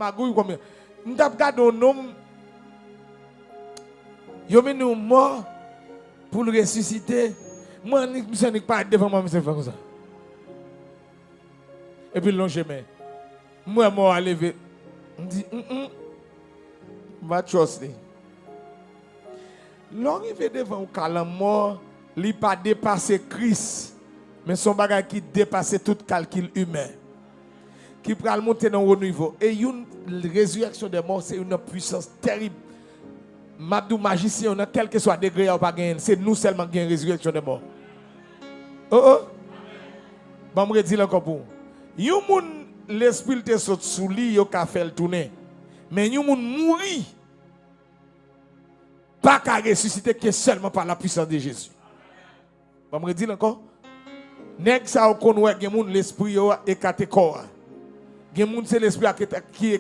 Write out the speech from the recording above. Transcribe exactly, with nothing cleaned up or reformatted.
Magouy konbyen? M t ap gade yon nonm, yo mennen yon mò pou l resisite. Mwen, annik, misye annik parèt devan mwen, misye fè konsa. Epi l lonje men. M wè mò a leve. M di, mm, mm. M pa trust li. Lè w rive devan yon ka lanmò, li pa depase Kris, men se yon bagay ki depase tout kalkil imen, ki pral monte nan wo nivo. E youn, rezireksyon dè mò se youn nan pwisans tèrib. M ap di w, majisyen yo nan kèlkeswa degre a, yo pa genyen l. Se nou sèlman ki gen rezireksyon dè mò. Oh, oh. Ban m redi l ankò pou ou. Yon moun, lespri l te sot sou li, yo ka fè l tounen. Men yon moun mouri pa ka resisite ke sèlman pa la puissance de Jésus. Ban m redi l ankò. Nèg sa yo konn wè gen moun lespri yo ekate kò a. Gen moun se lespri a ki eta-, ki